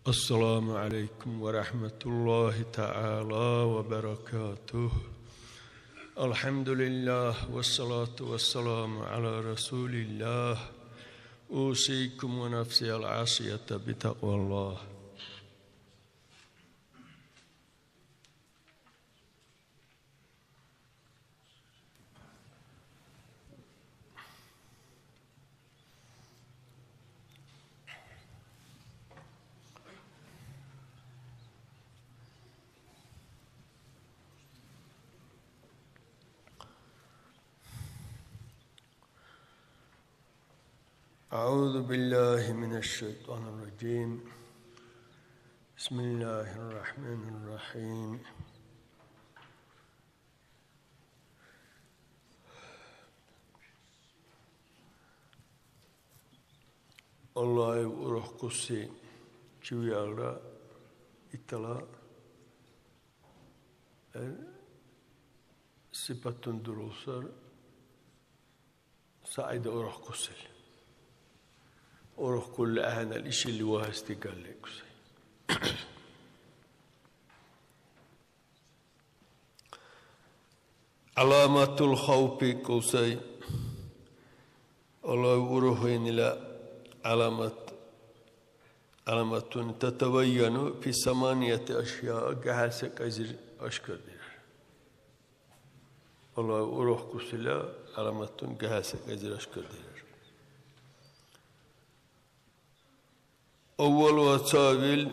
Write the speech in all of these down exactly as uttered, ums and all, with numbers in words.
السلام عليكم ورحمة الله تعالى وبركاته. الحمد لله والصلاة والسلام على رسول الله. أوصيكم ونفسي العاصية بتقوى الله. أعوذ بالله من الشيطان الرجيم. بسم الله الرحمن الرحيم. Аллагьев урухкӀуси чи виалра, итала, э, сипатун дурулсар, сагӀида урухкӀусил. УрухкӀули ахӀенал ишили вагьес дигалли кусай. ГӀяламатул хавфи кусай. Аллагь урухвенила гӀяламат, гӀяламатуни татабайяну фи саманияти ашяа, гахӀял секӀайзир ашкардирар. Аллагь урухкӀусила гӀяламатуни гахӀял секӀайзир ашкардирар. Аввалугьа цавил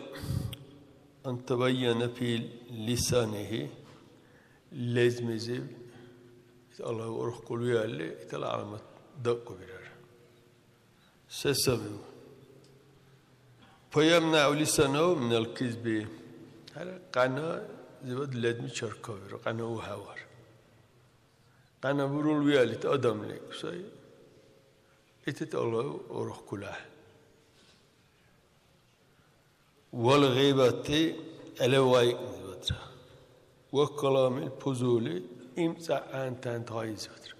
ан табайяна фи лисанихи, лезмизив Аллагь урухкӀул виалли, итала гӀяламат дакӀубирар. Се саби? Фаямнау лисанау минал кизби. ХӀера, къяназивад лезми чаркавиру, къяна у хӀявар. Къяна бурул виалли, ит адамли кусай, итит Аллагь урухкӀула. Вал гъибати, гӀелаваикӀнизивадра. Ва каламил фузули, имцӀа гӀянтант гъайзивадра.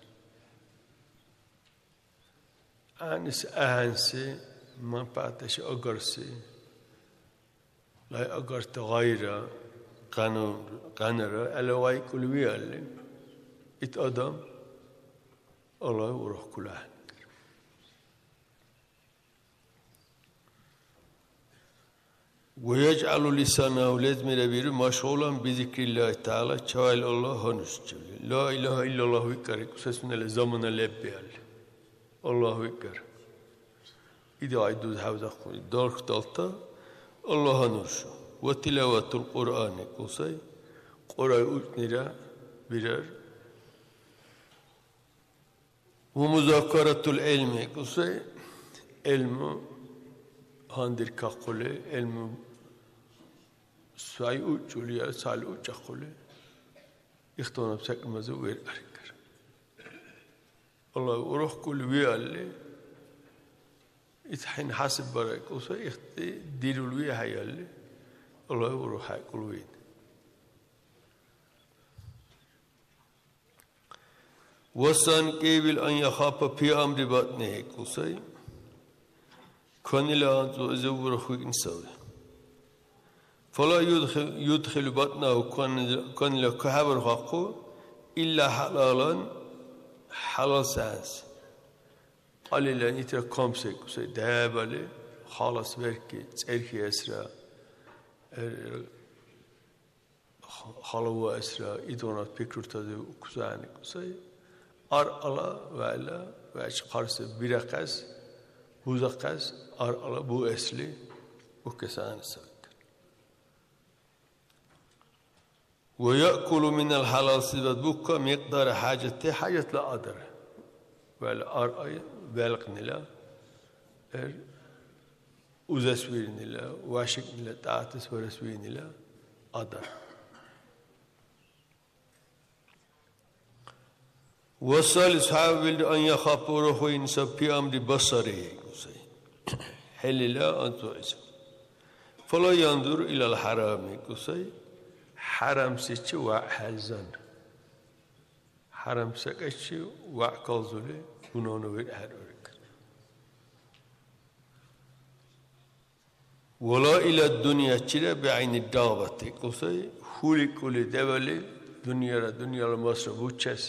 ГӀягӀниси ахӀенси, манпагӀятдеш агарси, лайагарти гъайра, къяну-, къянара гӀелавайкӀули виалли, ит адам Аллагь урухкӀула ахӀен. Ва яжгӀалу лисанаху, лезмира биру, машгъулан би зикриллахи тагӀала, чевяхӀ Аллагь гьанушичивли. Ла илагьа иллаллагь викӀар, икӀу, се сунела замана леббиалли. Аллагь викӀар. Иди гъай дуз хӀявзахъули, дархдалта Аллагь гьануршу. Ва тилаватул Кьуръан икӀу сай, Кьуръай учӀнира бирар. Ва музакаратул гӀилми икӀуси, гӀилму гьандиркахъули, гӀилму сай учӀули яра цали учӀахъули, ихтилат секӀмазив виркьарикар. Аллагь урухкӀули виалли, ит хӀин хӀясиббарайкӀуси, ихти дирули вихӀяйалли, Аллагь уруххӀейкӀули виъни. Ва сан кӀиибил ан яхафа фи амри батнихӀи икӀусай, канила анцӀбукьлизив урухвикӀни саби. Фала юдхи-, юдхилу батнаху, кан-, канила кахӀебарухъахъу, илла хӀялалан, хӀялал саянси. Кьалилан итра камси икӀусай, дебали, халас верки, цӀерхиэсра, эр-, халаваэсра итгъунад пикруртазив укузаникӀу сай. Аръала вегӀла вегӀчи хъарси бирахъес, бузахъес, аръала буэсли укесани сай. Ва яъкулу минал хӀялал сивад букка микьдара хӀяжатти хӀяжатла адар. ВегӀла аръай белкӀнила, эр узес вирнила, вашикнила, тӀатес варес вирнила адар. Ва салис хӀявил ан яхафа уруху инса фи амри басари икӀусай. ХӀелила анцӀбукьлизиб. Фала яндур илал хӀярами икӀусай. ХӀярамсичи вегӀ хӀелзан. ХӀярам секӀайчи вегӀ калзули, гунагьуна вирхӀерурик. Вала ила дунъячира бигӀяйни рагъбат икӀусай, хьуликӀули дебали, дунъяра, дунъяла масра бучес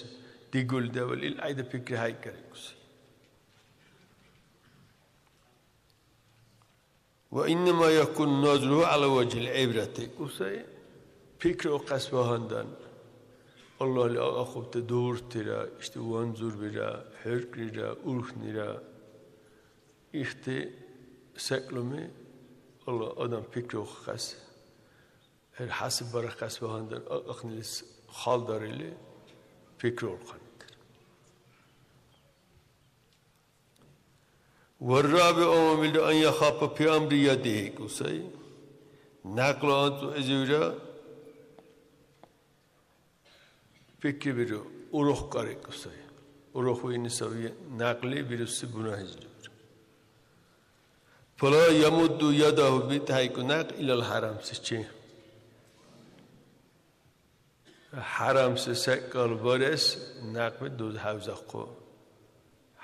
дигули дебали, илкьяйда пикри хӀейкарикӀуси. Ва иннама якуну назругьу гӀяла важгьил гӀибрат икӀусай, пикриухъес багьандан, Аллагьли акӀахъубти дубуртира, ишди ванзурбира, хӀеркӀрира, урхнира, ихти секӀлуми Аллагь адам пикриухъес, хӀер хӀясиббарахъес багьандан акӀахънилис халдарили пикриулхъан. ВаррабигӀу, амма билра, ан яхаффа фи амри ядигьи икӀусай. Някъла анцӀбукьлизивра пикрибиру, урухкӀар икӀусай. Урухвиъни саби някъли бируси бунагьлизивра. Фала ямудду ядагьу, битӀхӀейкӀу някъ, илал хӀярамсичи. ХӀярамси секӀал барес някъби дузхӀявзахъу.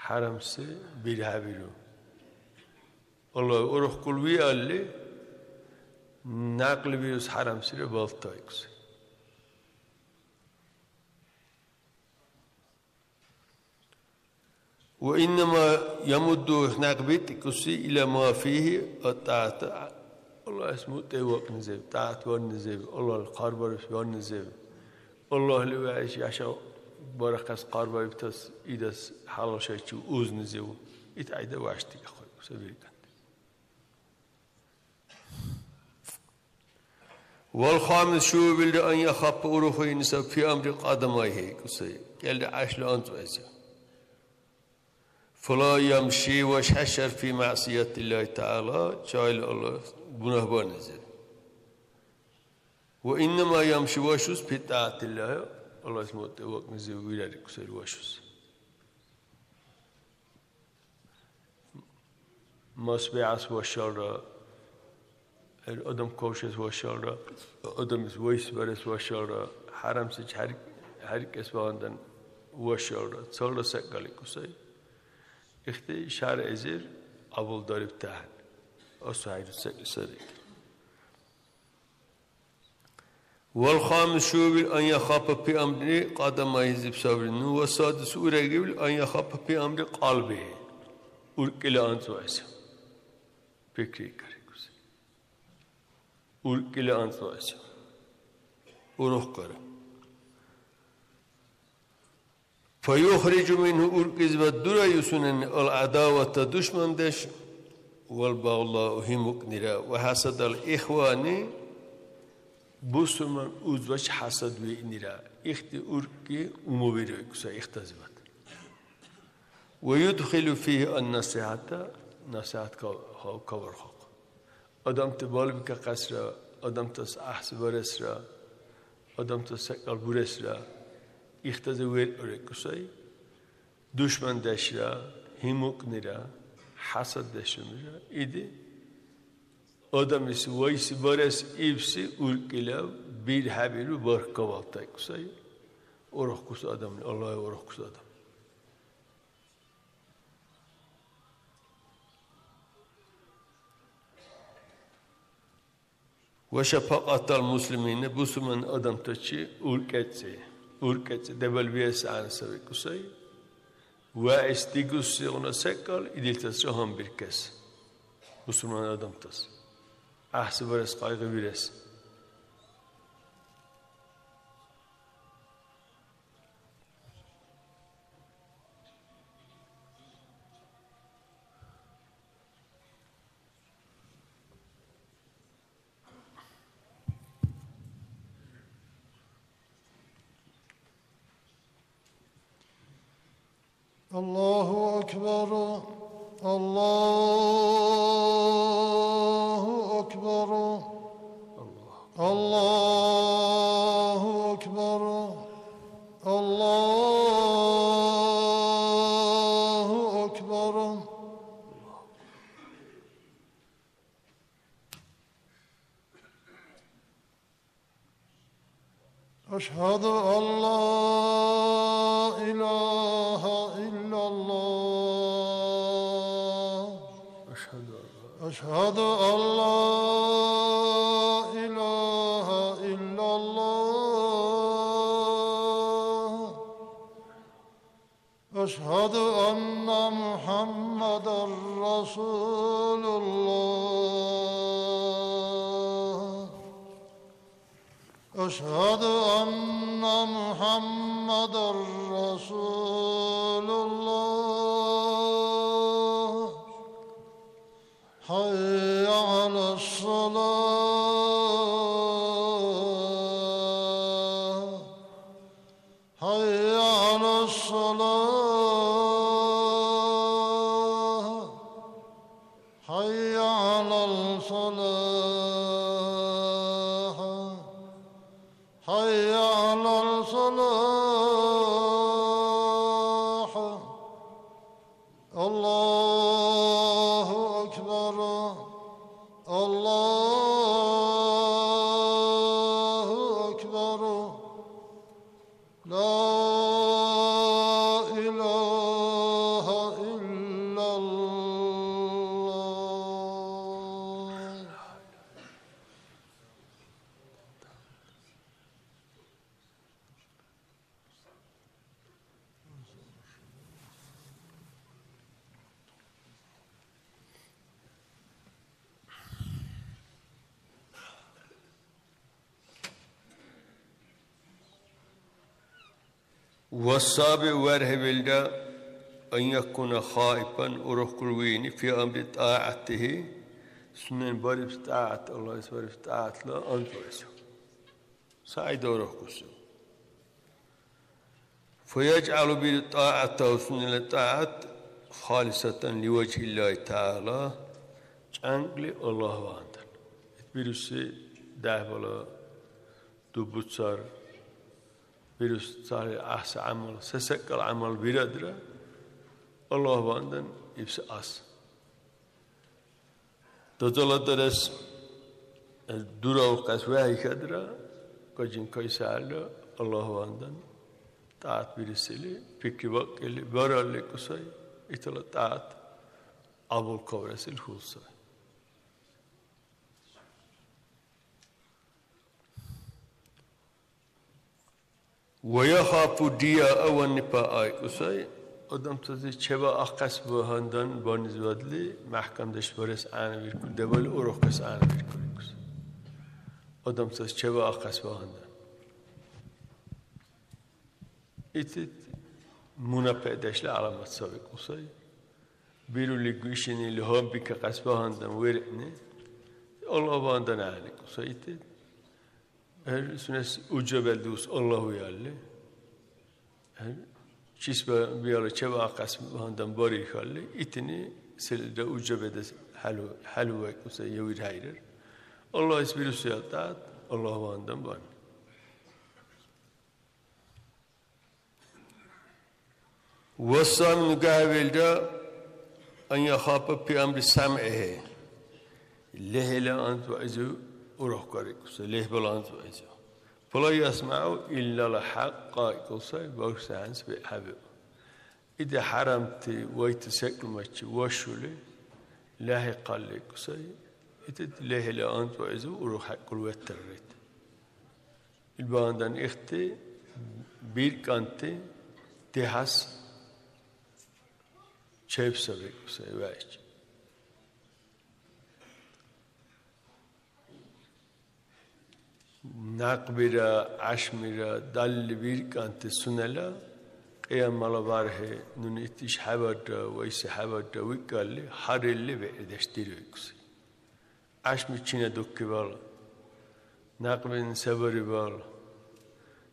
ХӀярамси бирхӀябиру. Аллагь урухкӀул виалли, някъли бирус хӀярамсира балтайкӀуси. Ва иннама ямудду, някъ битӀикӀуси, ила ма фигьи ат-тӀаат, Аллагьис мутӀигӀвакӀнизив, тӀаатварнизив, Аллагьли хъарбарибсиварнизив, Аллагьли вегӀ яшав барахъес хъарбарибтас, илдас хӀялал шайчив узнизив, итхӀейда вяшдикӀахъули сабиркьанти. Вал хамис шуубилра ан яхаффа, урухвиъни саби, фи амри кьадамайхӀи икӀусай, кӀелра гӀяшла анцӀбукьлизи. Фала ямши, вяшхӀяшар, фи магӀсиятиллахи тагӀяла, чяйла Аллагьс бунагьбарнизир. Ва иннама ямши, вашус, фи тӀаатиллахи, Аллагьис мутӀигӀвакӀнизив вирар икӀусай вашус. Мас бигӀес вашалра, адам кавшес вашалра, адамлис вайсбарес вашалра, хӀярамсичи хӀерк-, хӀеркӀес багьандан вашалра, цалра секӀал икӀусай. Ихти шаргӀизир кьабулдарибти ахӀен. АсухӀейру секӀал сари. Вал хамис шуубил ан яхаффа фи амри кьадамайхӀизиб сабри. Ну ва садис урегибил ан яхаффа фи амри кьалбихӀи. УркӀила анцӀбукьлизи. Пикри карикӀуси. УркӀила анцӀбукьлизи. УрухкӀара. Фаюхриджу минхӀу, уркӀизибад дураиу сунени, ал-гӀядавата, душмандеш, вал-багъза, гьимукӀнира, ва хӀясадал ихвани, бусурман узбачи хӀясадвиънира. Ихти уркӀи умубиру икӀуса ихтазибад. Ва юдхилу фигьи ан-насихӀята, насихӀят ка-, ка-, кавархахъу. Адамти балбикахъесра, адамтас гӀяхӀси баресра, адамтас секӀал буресра ихтази веркӀа рикӀусай, душмандешра, гьимукӀнира, хӀясаддешунира. Иди адамлис вайси барес ибси уркӀила бирхӀябиру барх кавалтайкӀусай, урухкӀус адамли, Аллагьли урухкӀус адам. Ва шафакьатал муслимина, бусурман адамтачи уркӀецӀи, уркӀецӀи дебал биэс гӀягӀни саби икӀусай, ва ис дигусигъуна секӀал идилтасра гьанбиркес, бусурман адамтас, гӀяхӀси барес къайгъибирес. الله أكبر. الله أكبر. الله أكبر. الله أكبر. أشهد أن لا إله إلا الله. أشهد أن لا أشهد أن لا إله إلا الله. أشهد أن محمدا رسول الله. أشهد أن محمدا رسول الله. حي على الصلاة. حي على الصلاة. حي على الفلاح. حي على الفلاح. الله أكبر. الله أكبر. لا إله إلا الله. والسابع вархӀивилра أن يكون خائفا урухкӀул виъни في أمر طاعته сунен барибси тӀягӀят, Аллагьис барибси тӀягӀятла анцӀбукьлизив. Сай дарахъуси. فيجعل بطاعته сунела тӀягӀят خالصة لوجه الله تعالى чӀянкӀли Аллагь багьандан. Ит бируси дяхӀбала дуббуцар, бируси цархӀил гӀяхӀси гӀямал, се секӀал гӀямал бирадра, Аллагь багьандан ибси ас. Дазала дарес дураухъес вехӀихьадра, качин кайсалра Аллагьвандан тӀагӀят бирисили, пикрибакӀили, баралли кӀусай, итала тӀагӀят кьабулкаварес ил хьул сай. ويخاف الرياء والنفاق айкӀусай, адамтази чебаахъес багьандан банизивадли мяхӀкамдеш барес гӀягӀнибиркур, дебали урухкӀес гӀягӀнибиркур икӀусай. Адамтас чебаахъес багьандан. Итит мунапикьдешла гӀяламат саби икӀусай. Бирули гуйшинили гьанбикахъес багьандан верхӀни, Аллагь багьандан гӀягӀникӀусай итит. ГӀур сунес уджабел дус Аллагь виалли, гӀур чис ба-, биалра чебаахъес багьандан барихалли, итини селра уджабедес хӀялу-, хӀялувайкӀуса я вирхӀейрар. Аллагьис бируси алтӀат, Аллагь багьандан бан. والثامن гахӀевилра أن يخاف في أمر سمعه лехӀила анцӀбукьлизив урухкӀарикӀуса, лехӀбала анцӀбукьлизив. فلا يسمع إلا الحق икӀусай, бархьси хӀянс бехӀбихьу. Ити хӀярамти вайти секӀлумачи вашули лехӀихъалли икӀусай, итит лехӀила анцӀбукьлизив уруххӀейкӀули веттаррит. Ил багьандан ихти биркӀанти дихӀяс чеб саби икӀусай вегӀичи. Някъбира, гӀяшмира далли биркӀанти сунела Кьиямала бархӀи нуни ит иш хӀябарра ва иси хӀябарра викӀалли, гьарилли бегӀдеш диру икӀуси. ГӀяшми чина дуккибал, някъбин се барибал,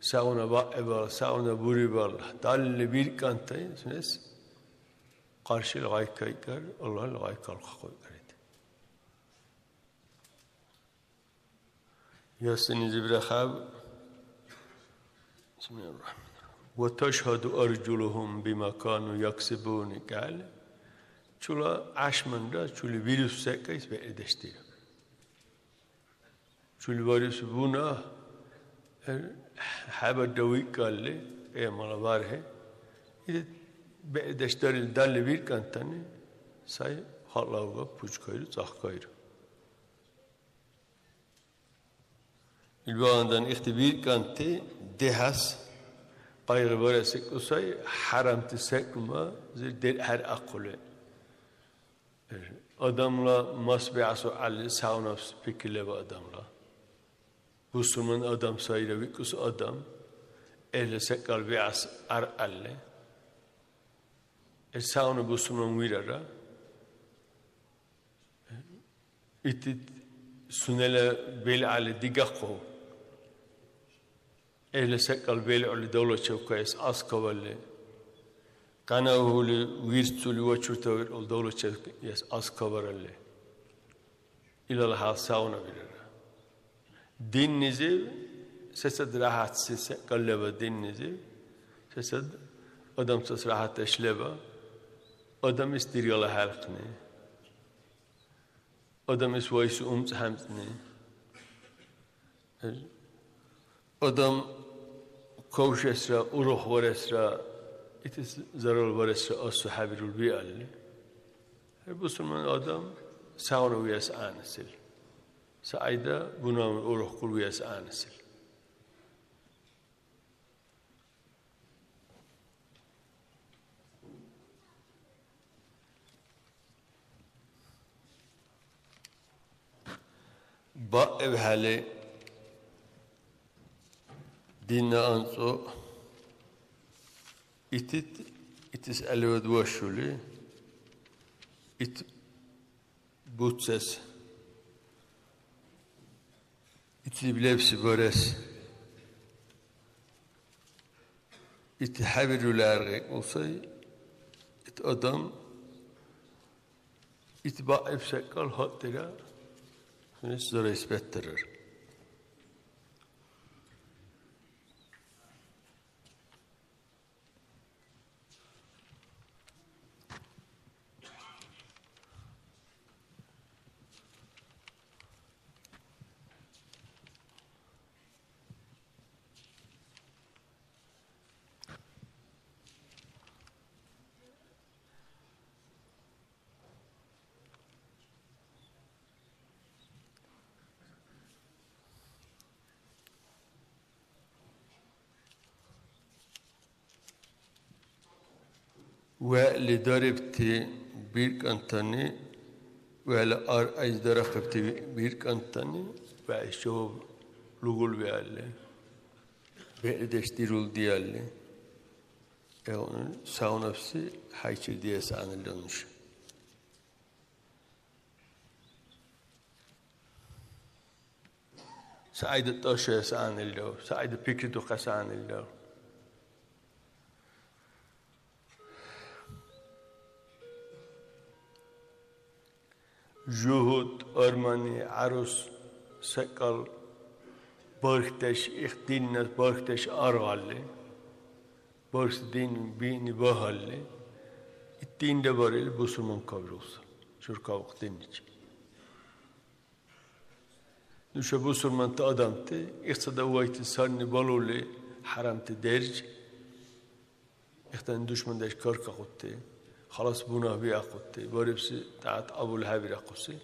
сегъуна баибал, сегъуна бурибал, далли биркӀанти сунес къаршил гъай кайкӀар, Аллагьли гъай калхъахъуйкӀар ит. Ясинизибра хаб. بسم الله الرحمن الرحيم. وتشهد أرجلهم بما كانوا يكسبون кьяли, чула гӀяшманра чули вирус секӀайс бегӀдеш диру. Чули варус бунагь, э, хӀябарра викӀалли, Кьиямала бархӀи, ит бегӀдеш дарили далли биркӀантани сай Халавга пучкайру, цӀахкайру. Ил багьандан ихти биркӀанти дехӀас къайгъи барес икӀусай, хӀярамти секӀумазир дерхӀерахъули. Адамла мас бигӀясухӀели савнабс пикри леба адамла. Бусурман адам сайра викӀус адам, гӀела секӀал бигӀяс аркьалли. Ил савна бусурман вирара. Итит сунела белгӀяли дигахъу. ГӀела секӀал белгӀули давлачевкайэс аскавалли, къянавхӀули вирцули вачуртавирул давлачевкайэс аскаваралли, илала хӀял савнабирара. Диннизив сецад ряхӀятси секӀал леба диннизив, сецад адамтас ряхӀятдеш леба, адамис диргала хӀерхъни. Адамис вайси умцӀ хӀемцӀни. Адам кавшесра, урухваресра, итис заралваресра асухӀебирул биалли. ХӀер бусурман адам савна виэс гӀягӀнисил. Сагьайда бунагьуни урухкӀур виэс гӀягӀнисил. БаибхӀели динна анцӀу итит, итис гӀеливад вашули, ит буцес, итиб лебси барес, ити хӀебирули аргъикӀул сай, ит адам, ит баиб секӀал гьатӀира сунес зарайс бетарар. ВегӀли дарибти биркӀантани, вегӀла аргӀяйзи дарахъибти биркӀантани, вегӀ жаваб лугул виалли, бегӀдеш дирул диалли, савнабси хӀяйчир диэс гӀягӀнили нуша. Сагьайда тӀашаэс гӀягӀнилра, сагьайда пикридухъес гӀягӀнилра. ЖугьутӀ, армани, гӀярус секӀал бархьдеш, их динна бархьдеш аргъалли, бархьси дин биъни багьалли, ит динра барили бусурман кавирулса, шуркавухъ динничи. Нуша бусурманти адамти, ихцад вайти санни балули хӀярамти держ, ихтани душмандеш каркахъути, халас бунагь биахъути, барибси тӀягӀят кьабул хӀебирахъуси.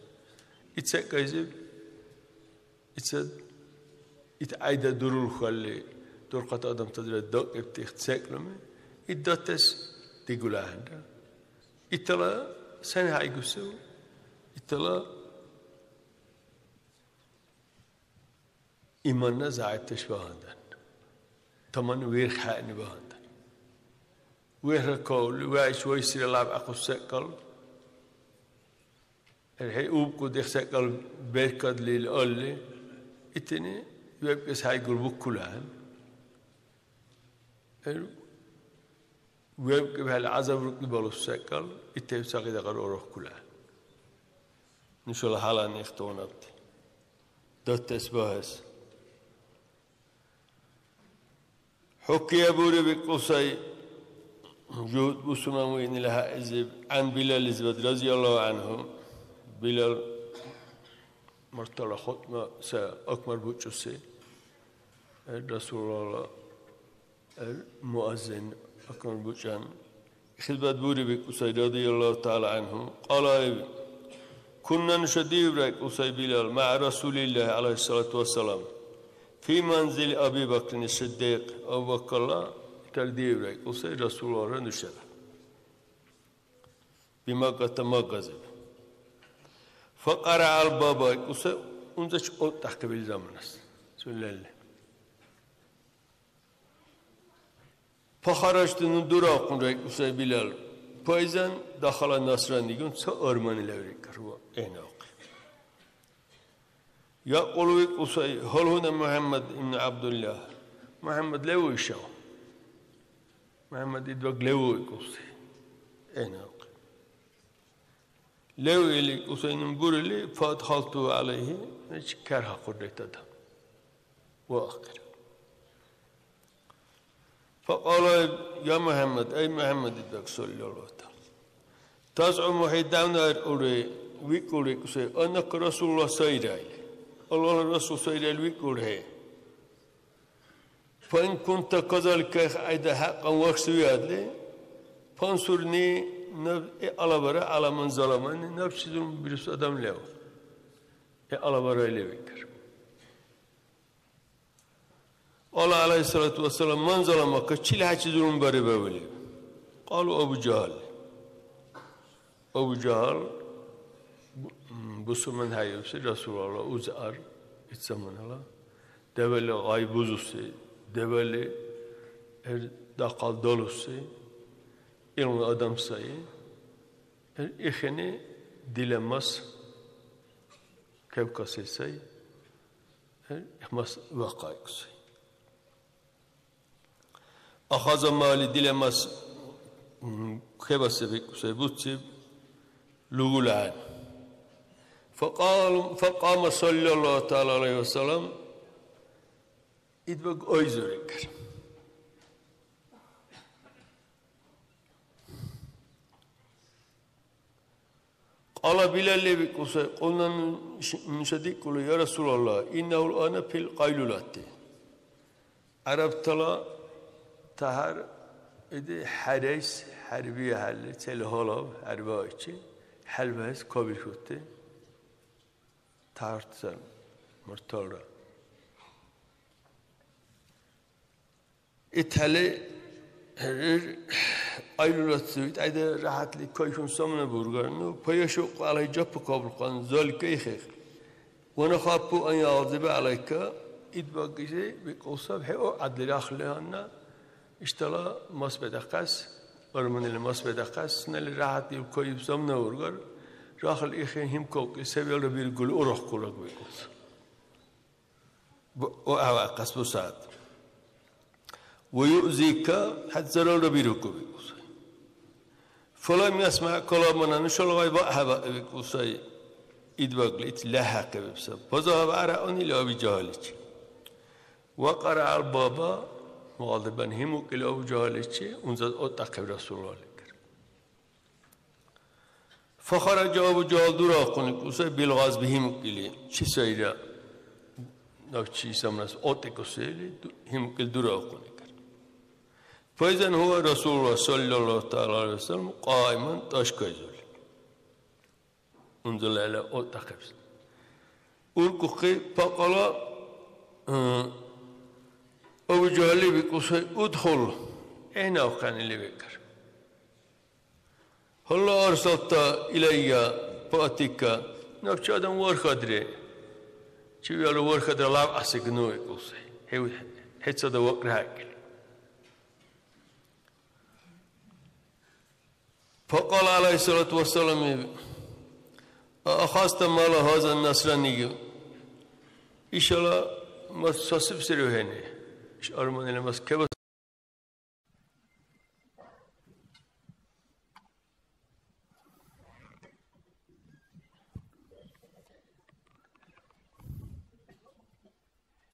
Ит секӀайзиб, ицад, ит гӀяйда дурулхъалли, дурхъати адамтазира дакӀибти их секӀлуми, ит датес дигули ахӀенра. Итала сен хӀейгусив? Итала иманна зягӀипдеш багьандан, таман вирххӀеъни багьандан. ВехӀра кавли, вегӀ иш вайсира лябкьахъус секӀал, гӀергъи убкӀудеш секӀал беркадлил алли, итини вебкӀес хӀейгур буккулан. ГӀур вебкӀибхӀели гӀязаб рукӀни балус секӀал, итев ца гъидакьар урухкӀула. Нушала гьалани ихтиланабти датес багьес. ХӀукия бури бикӀу сай, жугьут бусурман виънила хӀяйзиб, гӀян Билаллизибад, разияллаху анхӀу. Билал муртала хутӀма ца акмар бучӀуси. Расулалла ГӀур муаззин акмар бучӀан, Хизмат бури бикӀу сай, радияллаху тагӀала гӀянгьу. Кьала иб, кунна, нуша диубра икӀу сай, Билал, мягӀа Расулиллахи, гӀялайхиссалату вассалам, фи манзили Аби Бакрин Сиддикь, Абу Бакрла итар диубра икӀу сай Расулалла нушара. Бимакката, Макказиб. Факьара ал баба икӀу сай, унзачи отӀахъибил заманас. Сулелли. Пахаражти ну дуравхъунра икӀу сай Билал. Пайзан дахала насранигун ца армани леврикар ва гӀенавхъи. Якьулу викӀу сай, гьал гьуна МухӀяммад ибн ГӀябдулла? МухӀяммад леву ишав? МухӀяммад идбаг леву викӀу сай. ГӀенавхъи. Лев или икӀу сай ну бурили, фадхалту гӀялайхи, значит, каргьахъурра ит адам. Ва ахъира. Факьала, я МухӀяммад, ай МухӀяммад, идбаг саллаллаху тагӀала. ТазгӀуму, хӀед давнар ури, викӀулри икӀу сай, аннака Расулулла сайра или. Аллагьла Расул сайра или викӀулри хӀед. Фа ин кунта казалика, хӀед хӀякьан вархьси виадли, фансурни, наб-, э, алабара, гӀяла ман заламани, набчи зулму бирус адам лев. Э, алабара или викӀар. Кьала гӀялайхиссалату вассалам, ман заламака, чили хӀечи зулму бариба или? Кьалу, Абу Жагьал. Абу Жагьал бу-, м, бусурман хӀейубси Расулалла узи ар, ит заманала. Дебали гъай бузуси, дебали эр дахъал далуси, илгъуна адам сай. Эр ихини дила мас кевкаси сай. Ихмас вахъайкӀуси. Ахаза мали, дила мас, м, хебаси бикӀуси буциб, лугулан. Факьал-, факьама саллаллаху тагӀала гӀялайхи ва саллям, идбаг ойзур икӀар. Кьала Билалли викӀуси, кьулна нуша дикӀули, я Расулалла, иннагьу лана фил къайлулати. ГӀярабтала тяхӀяр иди хӀярайс, хӀярбиахӀелли, цели гьалав хӀярбаайчи, хӀялбаэс кабирхьути тяхӀярти сар мурталра. ИтхӀели гӀур къайлулаци итхӀейда ряхӀятли кайхьун самна бургар. Ну, паяшукьу гӀялайхӀи жапа кабулхъан, залика ихъехъи. Ва нахаффу ан ягъзиба гӀялайка, идбагизи бикӀусаб хӀеъу гӀядлирахъли гьанна, иштала мас бедахъес, арманила мас бедахъес, сунела ряхӀятли кайиб самна бургар, рахли ихъен гьимкалкӀи севиалра биргули урухкӀулра бикӀуси. Бу-, у гӀявахъес бусад. Ва юъзика, хӀед заралра бирухъу бикӀуси. Фалам ясмагӀ каламана, нушала гъай баъ хӀебаъ бикӀусай идбагли, ит лехӀяхъиб саб. Фазагьаба арагӀуни ила Аби Жагьаличи. Ва кьарагӀал баба, мугъалдибан гьимукӀили Абу Жагьаличи, унза отӀахъиб Расулаллахъ. Фахараджа Абу Жагьал дураухъуни кӀусай, билгъаз бихӀимукӀили, чи сайра набчи Исамрас отӀикӀусили, ду-, гьимукӀили дураухъуни кар. Файзан гьува Расулулла саллаллаху тагӀала гӀялайхи ва саллям кьаиман тӀашкайзули. Унзала гӀела отӀахъибси. УркӀухъи, пакьала, э, Абу Жагьалли бикӀусай, удхул, гӀенавхъян или викӀар. Гьалла арсалта илайя паатика, набчи адам вархадри. Чи виалра вархадра лявкьясигну викӀуси. ХӀев-, хӀецада вакӀри хӀякьили. Факьала гӀялайхиссалату вассалам, ахаста мала гьаза насранию. Ишала мас сасибсирив хӀени? Иш арманила мас кеба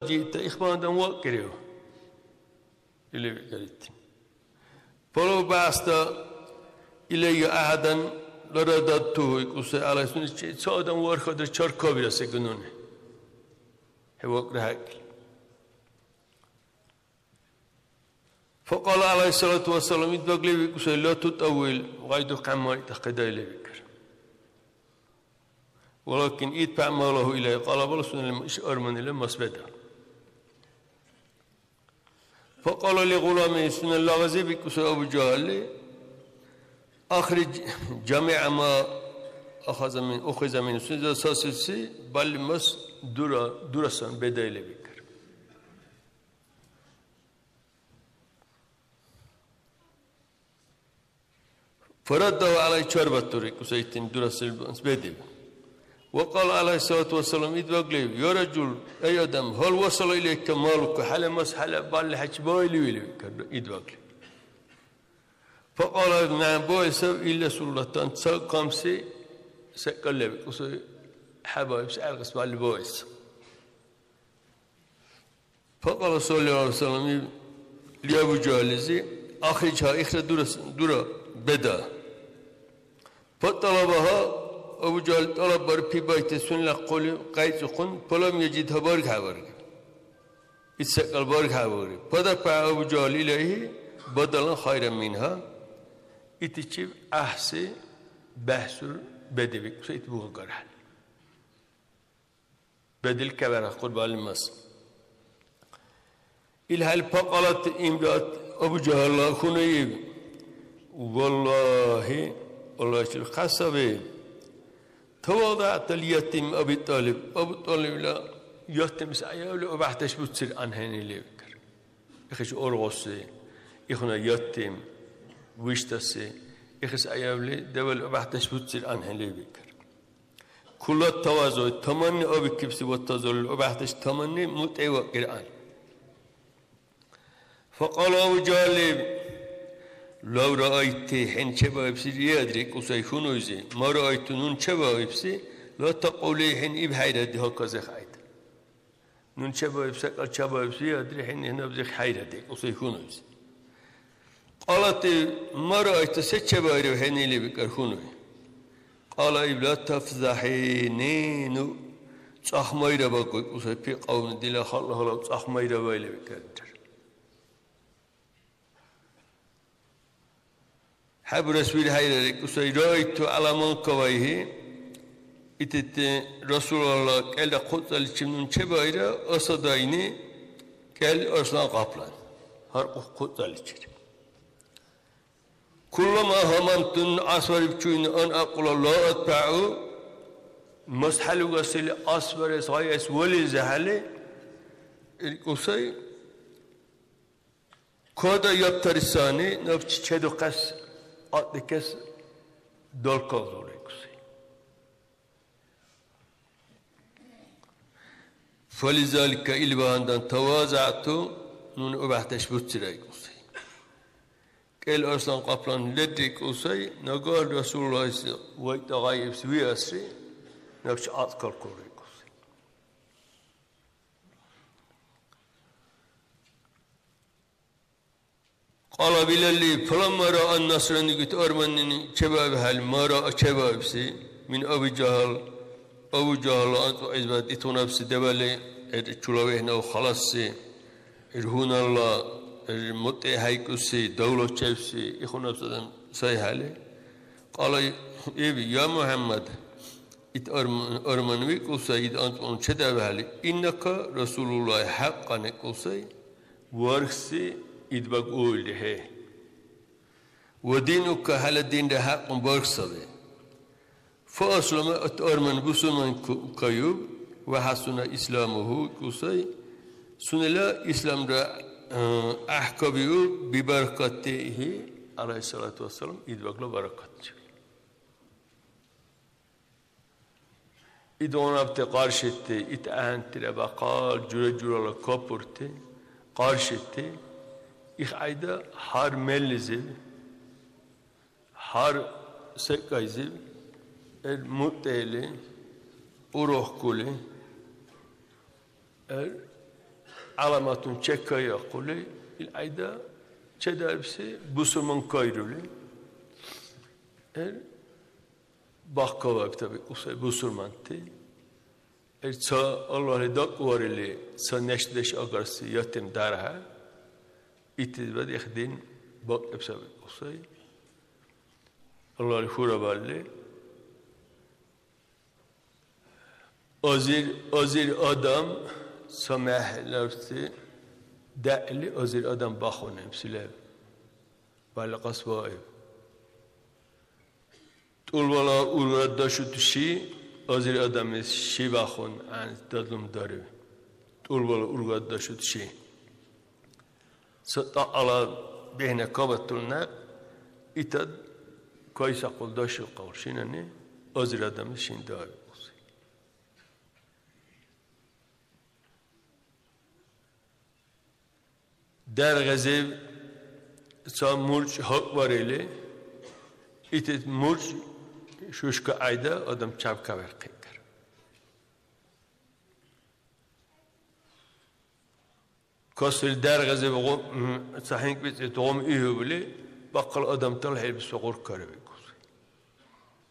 Жита ихмадан вакӀирив? Или викӀар итди. Фалав баъста илайя ахадан ларададтугьу икӀуси гӀялайсуни, чи ца адам вархадра чаркабира секӀал нуни. ХӀевакӀра хӀякьли. Факьала гӀялайхиссалату вассалам, Идбагли викӀуса, ла тутӀаввил, гъай духъянмай дахъедайли викӀар. Валакин идфагӀ ма лагьу илайгьи, къалабала сунела иш арманила мас беда. Факьала ли гъулами, сунела гъази викӀуса Абу Жагьалли, ахриж жамигӀа ма ахаза мин, ухиза мин, сунела сасибси балли мас дура, дурасан бедайли викӀар. Фараддагьу гӀялай, чарбатур, икӀусай итин дурасил бедиб. Ва кьала гӀялайхиссалату вассалам, Идбагли, я ражул, ай адам, гьал васала илайка малука, хӀела мас, хӀела балли хӀечи баили вили, викӀар Идбагли. Факьала, нагӀам, баэсав, ил Расулуллагьтан ца камси секӀал леб, икӀусай хӀябаибси гӀергъис балли баэс. Факьала саллаллагьу гӀялайгьи ва саллам, иб, ли Абу Жагьлизи, ахрижгьа, ихра дура, дура беда. ФатӀалабагьа, Абу Жагьли тӀалаббариб, фи байти, сунела хъули къяйцӀухъун, фалам яжидгьа, баргхӀебарги. Ит секӀал баргхӀебарги. ФадафагӀа Абу Жагьли илайгьи бадалан хайран мингьа. Итичиб гӀяхӀси бяхӀсур бедиб, икӀуса ит бугагар хӀял. Бедил каберхахъур балли мас. ИлхӀели факьалат имраат Абу Жагьалла хьунуйиб, валлагьи, Аллагьчил кьясаби, тавадагӀта ли ятим Аби ТӀалиб, Абу ТӀалибла ятимси аявли убяхӀдеш буцир анхӀенили викӀар. Ихис ургъуси, ихуна ятим, виштӀаси, ихис аявли девал убяхӀдеш буцир анхӀенили викӀар. Кулла тавазуй, таманни абикибси ва тазаллу, убяхӀдеш таманни мутӀигӀвакӀира. Факьала Абу Жагьли, лав раайти, хӀин чебаибси риадри, кӀусай хьунуйзи, ма раайту, нун чебаибси, ла такьули, хӀин ибхӀейра дигьаказахъайда. Нун чебаиб, секӀал чебаибси, адри хӀин гьанаб зих хӀейра декӀуси хьунуйзи. Кьалати, ма раайта, се чебаирив хӀенили, викӀар хьунуй. Кьала иб, ла тафзахӀини, ну цӀахмайра бакӀуй, кӀусай пикьавни, дила халла гьалав цӀахмайра вайли, викӀар. ХӀебурес вирхӀейра, рикӀусай, раайту гӀяла манкабайгьи, итити Расулалла кӀелра хъуцӀаличив нун чебаира, асадайни кӀел арслан къаплан. Гьар хъу-, хъуцӀаличир. Куллама гьамамту, нуни кьасбариб чуйни, ан акьула ла адфагӀу, мас хӀялугасили кьасбарес гъайэс вализахӀели, рикӀусай, кода ябтарисани, набчи чедухъес, кьатӀикес далкалзур, рикӀуси. Фализалика, ил багьандан, тавазагӀту, нуни убяхӀдеш буцира, рикӀуси. КӀел арслан къаплан леррикӀусай, нагагь Расулуллагьис вайтӀа гъайибси виасри, набчи кьатӀкалкур, рикӀуси. Кьала Билалли, фаламма раа ан-насра, нигит арманнини чебаибхӀели, ма раа, чебаибси, мин Аби Жагьал, Абу Жагьалла анцӀбукьлизибад итгъунабси дебали, гӀер чула вегӀнав халасси, гӀер гьуналла, гӀер мутӀигӀхӀейкӀуси, давлачевси, ихунабси адам сайхӀели, кьала иб, я МухӀяммад, ит арм-, арман викӀуса, ит анцӀбукьуни чедаибхӀели, иннака Расулуллагь, хӀякьян викӀусай, вархьси Идбаг уили хӀе. Ва динука, хӀела динра хӀякьун барх саби. Фа аслама, ит арман бусурман ку-, кайуб, ва хӀясуна исламуху, кӀусай, сунела исламра, э, гӀяхӀкабиуб, бибаракатихи, гӀялайхиссалату вассалам, Идбагла баракатчи. Идгъунабти къаршити, ит ахӀентира бахъал жура-журала капурти, къаршити, ихкьяйда гьар мерлизиб, гьар секӀайзиб, ил мутӀели, урухкӀули, ил гӀяламатуни чекайахъули, илкьяйда чедаибси бусурман кайрули, ил бахъкаваибтаби кӀусай бусурманти. Ил ца Аллагьли дакӀуварили, ца нешдеш агарси ятим дархьа. Итизибад их дин бакӀиб саби сай. Аллагьли хурабалли, азир, азир адам ца мехӀларти дягӀли азир адам бахунебси леб. Балкьас баиб. ТӀулбала ургар дашути ши, азир адамлис ши бахун гӀягӀнити дадлумдариб. ТӀулбала ургар дашути ши. Ца тӀакьала бихӀна кабатурна итад кайсахъул дашухъав шинани азир адамлис шин дарибси. Даргазив ца мурчӀ гьакӀбарили, ити мурчӀ шушка гӀяйда адам чябкавяхъибтар. Касили даргазив гъу-, м, ца хӀинкӀбицӀибти гъум игьубли, бахъал адамтала хӀебиса гъуркарабикӀуси.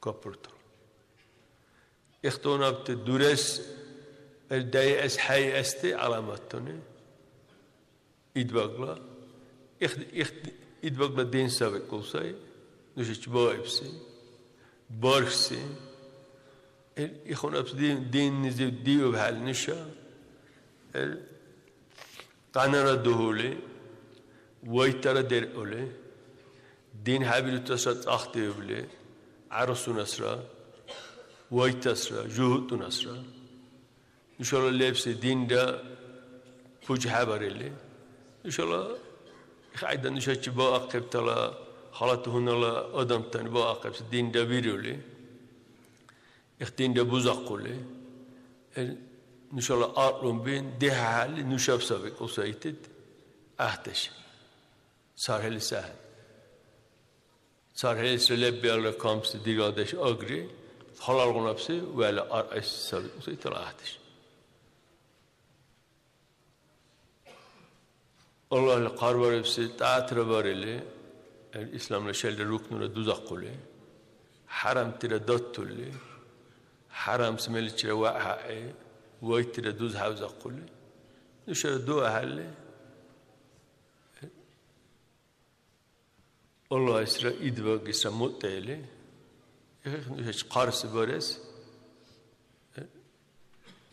Капуртала. Ихтунабти дурес, ил дайэс хӀейэсти гӀяламатуни. Идбагла, их, их, идбагла дин саби кӀул сай, нушачи баибси, бархьси. Ил ихунабси дин, диннизив диубхӀели нуша, ил къянара дугьули, вайтара дерхӀули, дин хӀябирутасра цӀахдиубли, гӀярусунасра, вайтасра, жугьутӀунасра. Нушала лебси динра пужхӀебарили, нушала ихкьяйда нушачи баахъибтала халати гьунала адамтани баахъибси динра вирули, их динра бузахъули, ил нушала аркьлумби дихӀяхӀели нушаб саби кӀусайтид гӀяхӀдеш. ЦархӀилис ахӀен. ЦархӀилисра леббиалра камси дигадеш агри, халалгъунабси вегӀла аргӀес саби кӀуса итала гӀяхӀдеш. Аллагьли хъарбарибси тӀаатра барили, ил исламла шелра рукнура дузахъули, хӀярамтира датули, хӀярамси меличира вягӀхӀяхӀи, вайтира дузхӀявзахъули, нушара дуахӀелли, Аллагьисра идбагисра мутӀели, ихъ нушачи хъарси барес,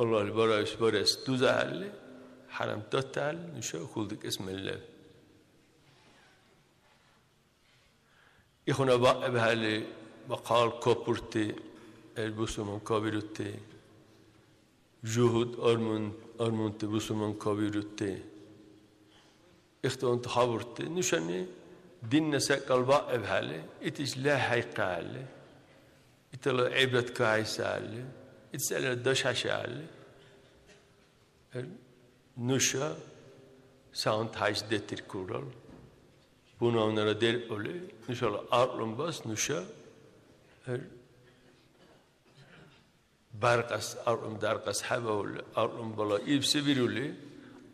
Аллагьли бараэс барес дузахӀелли, хӀярам датахӀелли, нуша хьулдикӀес меллев. Ихуна баибхӀели, бахъал капурти, ил бусурман кабирути, жугьуд армун-, армунти бусурман кабирути, ихтиланти хабурти нушани динна секӀал баибхӀели, итис лехӀяйхъахӀелли, итала гӀибрат кахӀейсахӀелли, ит сенала дашхӀяшахӀелли, нуша сагъунти хӀяйс детиркулрал, бунагьунара дерхӀули, нушала аркьлумбас нуша баркьес, аркьлум даркьес хӀебаурли, аркьлумбала ибси бирули,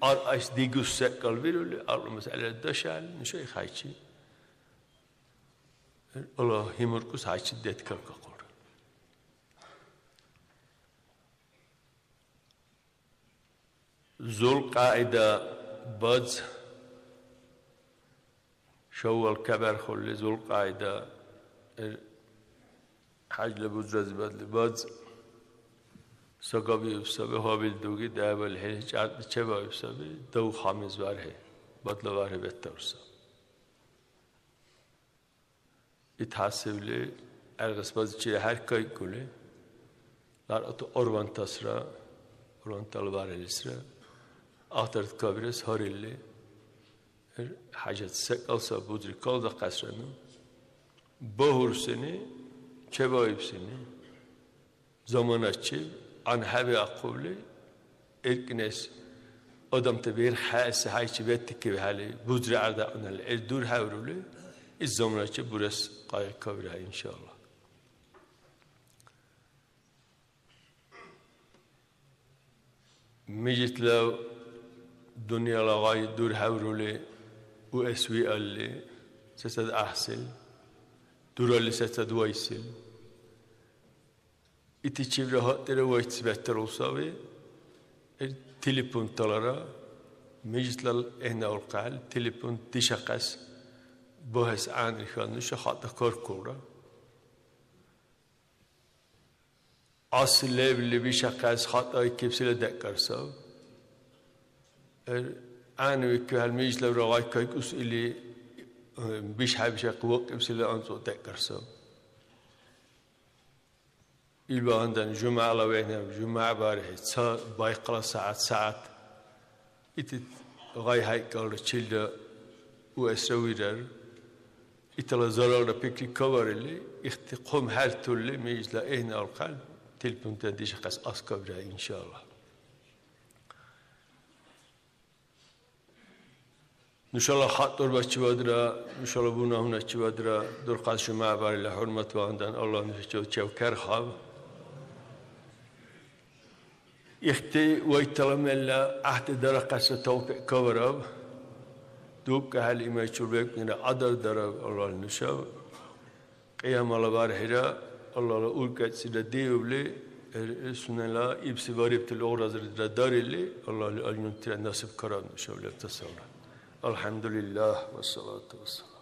аркьяйс дигус секӀал бирули, аркьлумас гӀеларад дашахӀелли, нуша ихъайчи, Аллагь гьимуркӀус хӀяйчи деткакахъулра. Зулкьяйда баз, Шаввал каберхурли, Зулкьяйда, ил хӀяжла бузразибадли баз сагабиуб саби, гьабил дуги дявал хӀели чӀяртӀли чебаиб саби, дав хамиз вархӀи, бадла вархӀи бетаурса. Ит хӀясибли гӀергъис базичира хӀеркайкӀули, ларъату урвантасра, урвантала бархӀилисра ахтардкабирес гьарилли, ил хӀяжат секӀал саб бузри калдахъесра ну, багьурсини, чебаибсини. Заманачи гьанхӀебиахъубли, иркӀнес адамти берхӀеэси хӀяйчи беттикибхӀели, бузри ардякьунали гӀер дурхӀеврули, ил заманачи бурес къайгъикабирхӀе, иншалла. Мижитла дунъяла гъай дурхӀеврули, уэс виалли, сецад гӀяхӀсил, дуралли сецад вайсил. Итичибра гьатӀира вайти бетарул саби. Ил телефонталара, Мижитлал гӀягӀниахъал телефон дишахъес багьес гӀягӀнили хӀял нуша хатӀа каркулра. Аси лебли бишахъес хатӀаикибсила декӀар саб. Эр гӀягӀнивикибхӀели мижитлавра гъайкайкӀус или, э, бишхӀебишахъи вакӀибсила анцӀбукь декӀар саб. Ил багьандан жумягӀла вегӀнира, жумягӀ бархӀи, ца байхъала сягӀят-сягӀят итит гъай хӀейкӀалра чилра уэсра вирар. Итала заралра пикрикабарили, ихти хъумхӀертурли, мижитла гӀягӀниахъал телефонтани дишахъес аскабирая, иншалла. Нушала хатӀурбачивадра, нушала бунагьуначивадра дурхъас жумягӀ барила хӀурмат багьандан Аллагь нушачив чевкерхаб. Ихти вайтала мелла гӀяхӀти дарахъесра тавфикь кавараб. ДубкӀахӀели имайчир бекӀнира кьадардараб Аллагьли нушаб. Кьиямала бархӀира Аллагьла уркӀецӀила диубли, сунела ибси барибти лугӀразирра дарили, Аллагьли алжунтира насиб караб нушаб лебтасалра. АлхӀямдулиллагь, вассалату вассалам.